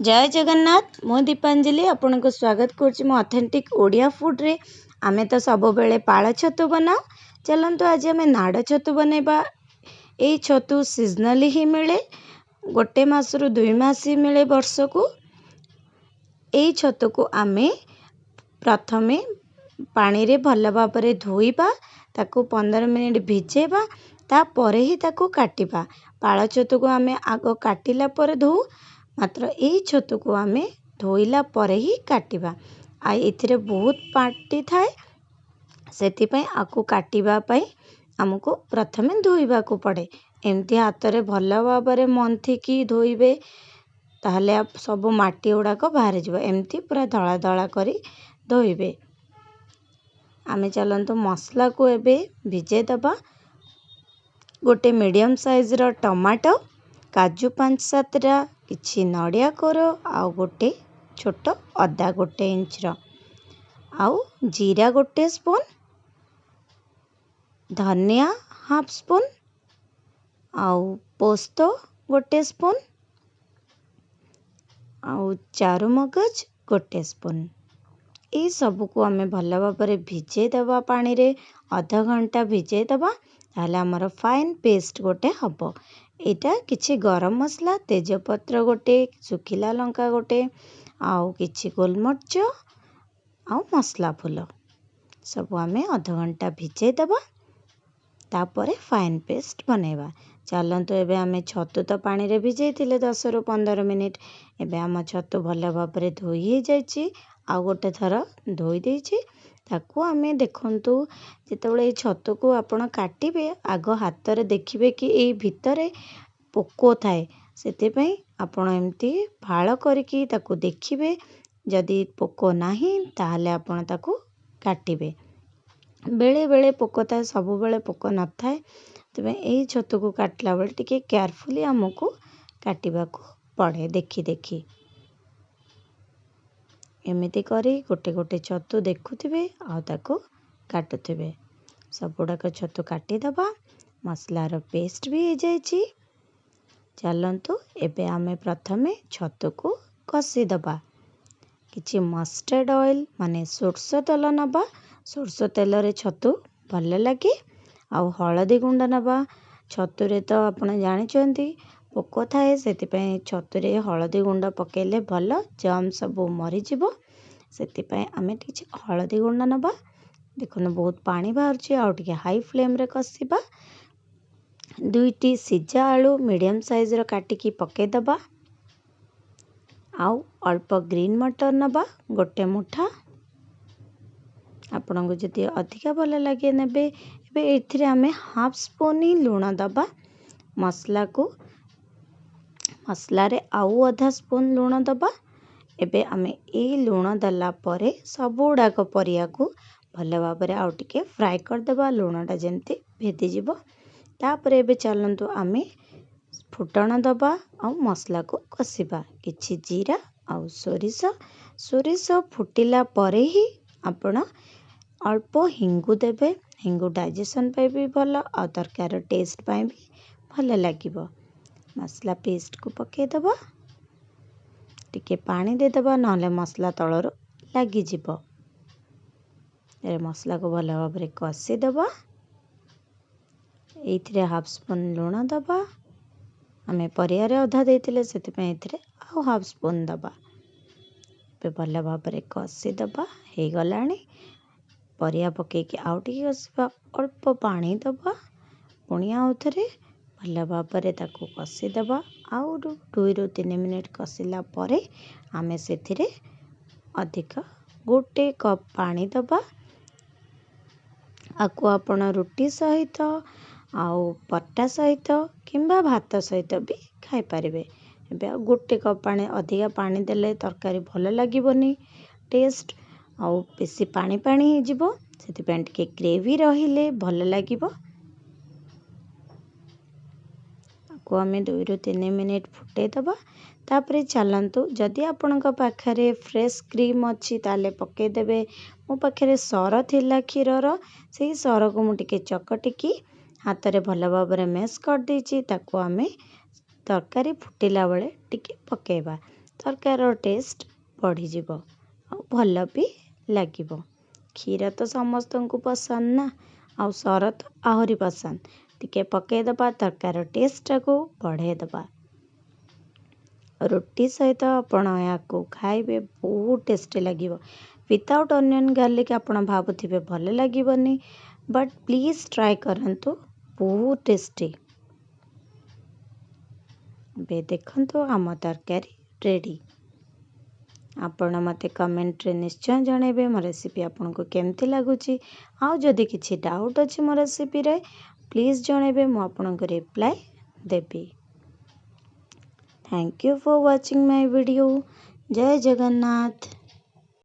ଜୟ ଜଗନ୍ନାଥ। ମୁଁ ଦୀପାଞ୍ଜଳି ଆପଣଙ୍କୁ ସ୍ୱାଗତ କରୁଛି ମୋ ଅଥେଣ୍ଟିକ୍ ଓଡ଼ିଆ ଫୁଡ଼୍ରେ। ଆମେ ତ ସବୁବେଳେ ପାଳ ଛତୁ ବନାଉ, ଚାଲନ୍ତୁ ଆଜି ଆମେ ନାଡ଼ ଛତୁ ବନେଇବା। ଏଇ ଛତୁ ସିଜନାଲି ହିଁ ମିଳେ, ଗୋଟେ ମାସରୁ 2 ମାସ ହିଁ ମିଳେ ବର୍ଷକୁ। ଏଇ ଛତୁକୁ ଆମେ ପ୍ରଥମେ ପାଣିରେ ଭଲ ଭାବରେ ଧୋଇବା, ତାକୁ 15 ମିନିଟ୍ ଭିଜେଇବା, ତାପରେ ହିଁ ତାକୁ କାଟିବା। ପାଳ ଛତୁକୁ ଆମେ ଆଗ କାଟିଲା ପରେ ଧୋଉ, ମାତ୍ର ଏଇ ଛତୁକୁ ଆମେ ଧୋଇଲା ପରେ ହିଁ କାଟିବା। ଆଉ ଏଥିରେ ବହୁତ ମାଟି ଥାଏ, ସେଥିପାଇଁ ଆକୁ କାଟିବା ପାଇଁ ଆମକୁ ପ୍ରଥମେ ଧୋଇବାକୁ ପଡ଼େ। ଏମିତି ହାତରେ ଭଲ ଭାବରେ ମନ୍ଥିକି ଧୋଇବେ, ତାହେଲେ ସବୁ ମାଟି ଗୁଡ଼ାକ ବାହାରିଯିବ। ଏମିତି ପୁରା ଧଳା ଧଳା କରି ଧୋଇବେ। ଆମେ ଚାଲନ୍ତୁ ମସଲାକୁ ଏବେ ଭିଜେଇ ଦେବା। ଗୋଟେ ମିଡ଼ିୟମ୍ ସାଇଜ୍ର ଟମାଟୋ, କାଜୁ 5-7ଟା, କିଛି ନଡ଼ିଆ କୋର ଆଉ ଗୋଟେ ଛୋଟ ଅଦା 1 ଇଞ୍ଚର, ଆଉ ଜିରା ଗୋଟେ ସ୍ପୁନ୍, ଧନିଆ ହାଫ୍ ସ୍ପୁନ୍ ଆଉ ପୋସ୍ତ ଗୋଟେ ସ୍ପୁନ୍ ଆଉ ଚାରୁମଗଜ ଗୋଟେ ସ୍ପୁନ୍। ଏଇସବୁକୁ ଆମେ ଭଲ ଭାବରେ ଭିଜେଇ ଦେବା, ପାଣିରେ ଅଧ ଘଣ୍ଟା ଭିଜେଇ ଦେବା, ତାହେଲେ ଆମର ଫାଇନ୍ ପେଷ୍ଟ ଗୋଟେ ହେବ। ଏଇଟା କିଛି ଗରମ ମସଲା, ତେଜପତ୍ର ଗୋଟେ, ଶୁଖିଲା ଲଙ୍କା ଗୋଟେ ଆଉ କିଛି ଗୋଲମରିଚ ଆଉ ମସଲା ଫୁଲ ସବୁ ଆମେ ଅଧଘଣ୍ଟା ଭିଜେଇ ଦେବା, ତାପରେ ଫାଇନ୍ ପେଷ୍ଟ ବନେଇବା। ଚାଲନ୍ତୁ ଏବେ ଆମେ ଛତୁ ତ ପାଣିରେ ଭିଜେଇଥିଲେ 10ରୁ 15 ମିନିଟ୍। ଏବେ ଆମ ଛତୁ ଭଲ ଭାବରେ ଧୋଇ ହେଇଯାଇଛି, ଆଉ ଗୋଟେ ଥର ଧୋଇ ଦେଇଛି ତାକୁ ଆମେ। ଦେଖନ୍ତୁ, ଯେତେବେଳେ ଏଇ ଛତୁକୁ ଆପଣ କାଟିବେ, ଆଗ ହାତରେ ଦେଖିବେ କି ଏଇ ଭିତରେ ପୋକ ଥାଏ। ସେଥିପାଇଁ ଆପଣ ଏମିତି ଫାଳ କରିକି ତାକୁ ଦେଖିବେ, ଯଦି ପୋକ ନାହିଁ ତାହେଲେ ଆପଣ ତାକୁ କାଟିବେ। ବେଳେବେଳେ ପୋକ ଥାଏ, ସବୁବେଳେ ପୋକ ନଥାଏ। ସେଥିପାଇଁ ଏଇ ଛତୁକୁ କାଟିଲା ବେଳେ ଟିକେ କେୟାରଫୁଲି ଆମକୁ କାଟିବାକୁ ପଡ଼େ, ଦେଖି ଦେଖି। ଏମିତି କରି ଗୋଟେ ଗୋଟେ ଛତୁ ଦେଖୁଥିବେ ଆଉ ତାକୁ କାଟୁଥିବେ। ସବୁଗୁଡ଼ାକ ଛତୁ କାଟିଦେବା। ମସଲାର ପେଷ୍ଟ ବି ହେଇଯାଇଛି। ଚାଲନ୍ତୁ ଏବେ ଆମେ ପ୍ରଥମେ ଛତୁକୁ କଷିଦେବା। କିଛି ମଷ୍ଟାର୍ଡ଼ ଅଏଲ୍ ମାନେ ସୋରିଷ ତେଲ ନେବା। ସୋରିଷ ତେଲରେ ଛତୁ ଭଲ ଲାଗେ। ଆଉ ହଳଦୀ ଗୁଣ୍ଡ ନେବା। ଛତୁରେ ତ ଆପଣ ଜାଣିଛନ୍ତି ପୋକ ଥାଏ, ସେଥିପାଇଁ ଛତୁରେ ହଳଦୀ ଗୁଣ୍ଡ ପକାଇଲେ ଭଲ, ଜର୍ମ ସବୁ ମରିଯିବ। ସେଥିପାଇଁ ଆମେ କିଛି ହଳଦୀ ଗୁଣ୍ଡ ନେବା। ଦେଖନ୍ତୁ, ବହୁତ ପାଣି ବାହାରୁଛି, ଆଉ ଟିକେ ହାଇ ଫ୍ଲେମ୍ରେ କଷିବା। ଦୁଇଟି ସିଝା ଆଳୁ ମିଡ଼ିୟମ୍ ସାଇଜ୍ର କାଟିକି ପକାଇଦେବା। ଆଉ ଅଳ୍ପ ଗ୍ରୀନ୍ ମଟର ନେବା, ଗୋଟେ ମୁଠା। ଆପଣଙ୍କୁ ଯଦି ଅଧିକା ଭଲ ଲାଗେ ନେବେ। ଏବେ ଏଥିରେ ଆମେ ହାଫ୍ ସ୍ପୁନ୍ ହିଁ ଲୁଣ ଦେବା। ମସଲାରେ ଆଉ ଅଧା ସ୍ପୁନ୍ ଲୁଣ ଦେବା। ଏବେ ଆମେ ଏଇ ଲୁଣ ଦେଲା ପରେ ସବୁଗୁଡ଼ାକ ପରିବାକୁ ଭଲ ଭାବରେ ଆଉ ଟିକେ ଫ୍ରାଏ କରିଦେବା, ଲୁଣଟା ଯେମିତି ଭେଦିଯିବ। ତାପରେ ଏବେ ଚାଲନ୍ତୁ ଆମେ ଫୁଟଣ ଦେବା ଆଉ ମସଲାକୁ କଷିବା। କିଛି ଜିରା ଆଉ ସୋରିଷ। ସୋରିଷ ଫୁଟିଲା ପରେ ହିଁ ଆପଣ ଅଳ୍ପ ହିଙ୍ଗୁ ଦେବେ। ହିଙ୍ଗୁ ଡାଇଜେସନ୍ ପାଇଁ ବି ଭଲ ଆଉ ତରକାରୀର ଟେଷ୍ଟ ପାଇଁ ବି ଭଲ ଲାଗିବ। ମସଲା ପେଷ୍ଟକୁ ପକାଇଦେବା। ଟିକେ ପାଣି ଦେଇଦେବା, ନହେଲେ ମସଲା ତଳରୁ ଲାଗିଯିବ। ଏ ମସଲାକୁ ଭଲ ଭାବରେ କଷିଦେବା। ଏଇଥିରେ ହାଫ୍ ସ୍ପୁନ୍ ଲୁଣ ଦେବା। ଆମେ ପରିବାରେ ଅଧା ଦେଇଥିଲେ, ସେଥିପାଇଁ ଏଥିରେ ଆଉ ହାଫ୍ ସ୍ପୁନ୍ ଦେବା। ଏବେ ଭଲ ଭାବରେ କଷିଦେବା। ହେଇଗଲାଣି। ପରିବା ପକାଇକି ଆଉ ଟିକେ କଷିବା। ଅଳ୍ପ ପାଣି ଦେବା। ପୁଣି ଆଉ ଥରେ ଭଲ ଭାବରେ ତାକୁ କଷିଦେବା। ଆଉ 2ରୁ 3 ମିନିଟ୍ କଷିଲା ପରେ ଆମେ ସେଥିରେ ଅଧିକ ଗୋଟେ କପ୍ ପାଣି ଦେବା। ଆକୁ ଆପଣ ରୁଟି ସହିତ ଆଉ ପରଟା ସହିତ କିମ୍ବା ଭାତ ସହିତ ବି ଖାଇପାରିବେ। ଏବେ ଆଉ ଗୋଟେ କପ୍ ପାଣି। ଅଧିକା ପାଣି ଦେଲେ ତରକାରୀ ଭଲ ଲାଗିବନି ଟେଷ୍ଟ, ଆଉ ବେଶୀ ପାଣି ପାଣି ହେଇଯିବ। ସେଥିପାଇଁ ଟିକେ ଗ୍ରେଭି ରହିଲେ ଭଲ ଲାଗିବ। ଆକୁ ଆମେ 2ରୁ 3 ମିନିଟ୍ ଫୁଟେଇଦେବା। ତାପରେ ଚାଲନ୍ତୁ, ଯଦି ଆପଣଙ୍କ ପାଖରେ ଫ୍ରେଶ୍ କ୍ରିମ୍ ଅଛି ତାହେଲେ ପକାଇଦେବେ। ମୋ ପାଖରେ ସର ଥିଲା କ୍ଷୀରର, ସେଇ ସରକୁ ମୁଁ ଟିକେ ଚକଟିକି ହାତରେ ଭଲ ଭାବରେ ମେସ୍ କରିଦେଇଛି। ତାକୁ ଆମେ ତରକାରୀ ଫୁଟିଲା ବେଳେ ଟିକେ ପକାଇବା। ତରକାରୀର ଟେଷ୍ଟ ବଢ଼ିଯିବ ଆଉ ଭଲ ବି ଲାଗିବ। କ୍ଷୀର ତ ସମସ୍ତଙ୍କୁ ପସନ୍ଦ ନା, ଆଉ ସର ତ ଆହୁରି ପସନ୍ଦ। ଟିକେ ପକାଇଦେବା, ତରକାରୀର ଟେଷ୍ଟଟାକୁ ବଢ଼ାଇଦେବା। ରୁଟି ସହିତ ଆପଣ ଏହାକୁ ଖାଇବେ, ବହୁତ ଟେଷ୍ଟି ଲାଗିବ। ୱିଥାଉଟ୍ ଅନିଅନ୍ ଗାର୍ଲିକ୍ ଆପଣ ଭାବୁଥିବେ ଭଲ ଲାଗିବନି, ବଟ୍ ପ୍ଲିଜ୍ ଟ୍ରାଏ କରନ୍ତୁ, ବହୁତ ଟେଷ୍ଟି। ଏବେ ଦେଖନ୍ତୁ, ଆମ ତରକାରୀ ରେଡ଼ି। ଆପଣ ମୋତେ କମେଣ୍ଟରେ ନିଶ୍ଚୟ ଜଣାଇବେ ମୋ ରେସିପି ଆପଣଙ୍କୁ କେମିତି ଲାଗୁଛି, ଆଉ ଯଦି କିଛି ଡାଉଟ୍ ଅଛି ମୋ ରେସିପିରେ, ପ୍ଲିଜ୍ ଜଣାଇବେ, ମୁଁ ଆପଣଙ୍କୁ ରିପ୍ଲାଏ ଦେବି। Thank you for watching my video. Jay Jagannath.